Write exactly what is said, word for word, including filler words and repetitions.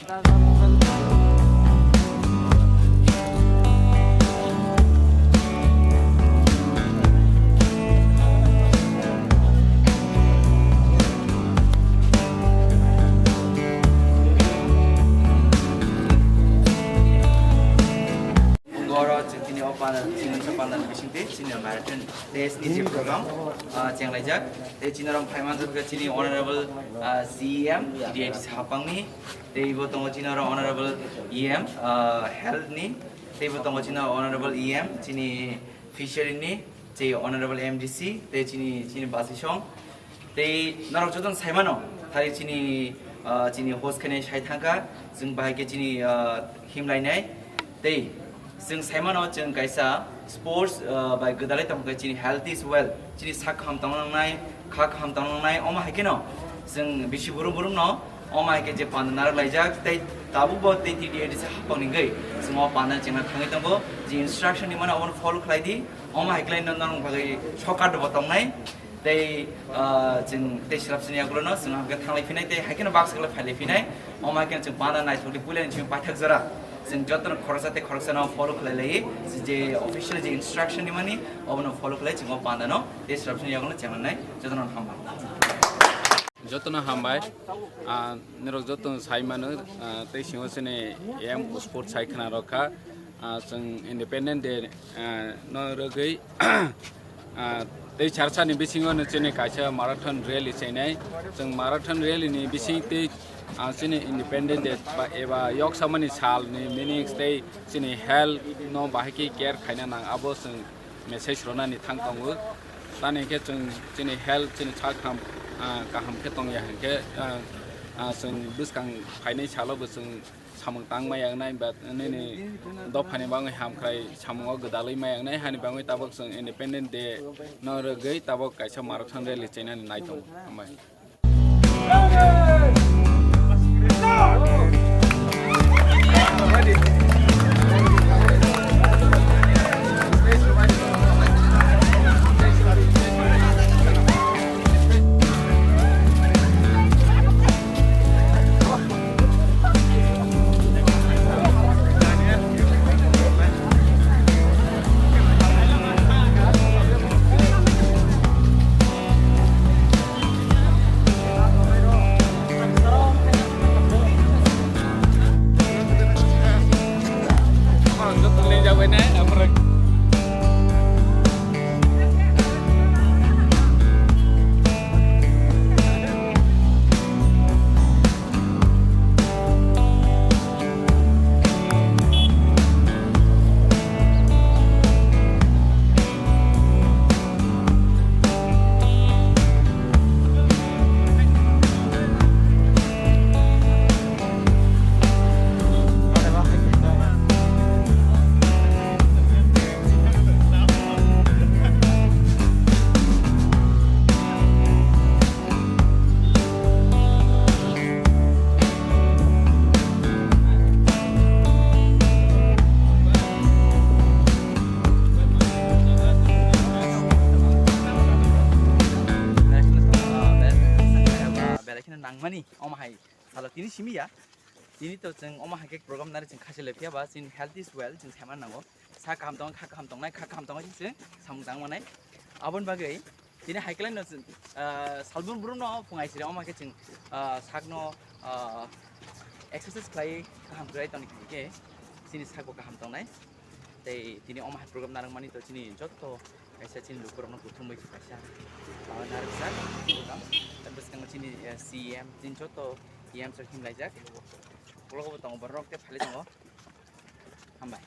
Oro chwng chini o panda, chini o panda ni bising tei chini o marathon test ni je program, ah, chenglaijak. Tei chini oro phai manjak kha chini honorable, ah, C E M, D I T C hapang ni. Tei bo tongo chini oro honorable E M, ah, health ni. Tei bo tongo chini honorable E M, chini fishery ni, chini honorable M D C, tei chini, chini basisong. Tei norok jotono saimano, thari chini, ah, chini host khainai sai thangkha, chwng bahai khe chini, ah, himlainai. Tei chwng saimano, chwng kaisa sports, ah, bai gwdalai tongkha, chini health is wealth, chini sak kaham tongna nangnai, kha kaham tongna nangnai, omo hai kheno chwng bisi burum burum no, omo hai khe je panda narak laijak, tei tabuk bo tei T D A D C hapang ni wngwi chwng o panda chengna thangwi tongo, je instruction ni mano obono follow khlai di, omo hai khlai no norok bagwi shortcut bo tongnai. Tei, ah, chwng tei swrapsani yagulono chwng hwnkhe thanglai phinai tei hai kheno baksa khe phailai phinai. Omo hai kheno chwng panda naithokdi puilani chwng paithak jora. Chwng jotono khoroksa tei khoroksano follow khlai lai. Je official je instruction ni mani obono follow khlai chwng o pandano tei swrapsani yagulono chenglanai jotono hambai. Jotono hambai. Ah, norok jotono sai mano, ah, tei singo chini M sports sai khna rokha. Ah, chwng Independent Day, ah, no rwgwi, ah, tei charsa ni bisingo no chini kaisa marathon rally chainai. Chwng marathon rally ni bising tei, ah, chini Independent Day ba, eba yok samani sal ni meanings tei chini health no bahai khe care khaina nang, abo chwng message rwnani thang tongo. Tani khe chwng chini health, chini sak ham, ah, kaham khe tongya hinkhe, ah, ah, chwng bwskang phainai salo bo chwng samung tang ma yaknai, ba nini dophani bagwi hamkrai samungo gwdalwi ma yaknai, hani bagwi tabuk chwng Independent Day no rwgwi tabuk kaisa marathon rally chainani nai tongo. Hambai. Belai kheno nangmani, omo hai salo tini simi ya. Tini to chwng omo hai khe program nari chwng khasi lai phiya ba, chini health is wealth, chwng saimano nango. Sa kaham tongo, kha kaham tongnai, kha kaham tongnai se samung tang manai. Aboni bagwi tini hai khe laino, ah, salbrum brum no phung aisiri omo hai khe chwng, ah, sakno, ah, exercise khlai kaham khlai toni khe chini sakbo kaham tongnai. Tei tini omo hai program narwkmani to chini joto kaisa chini lukurokno kuthumwi kaisa, ah, narwkjak program. Tei bwskango chini, eh, C E M, chini joto E M sir himlaijak. Ulogo bo tongo borok tei phalwi tongo. Hambai.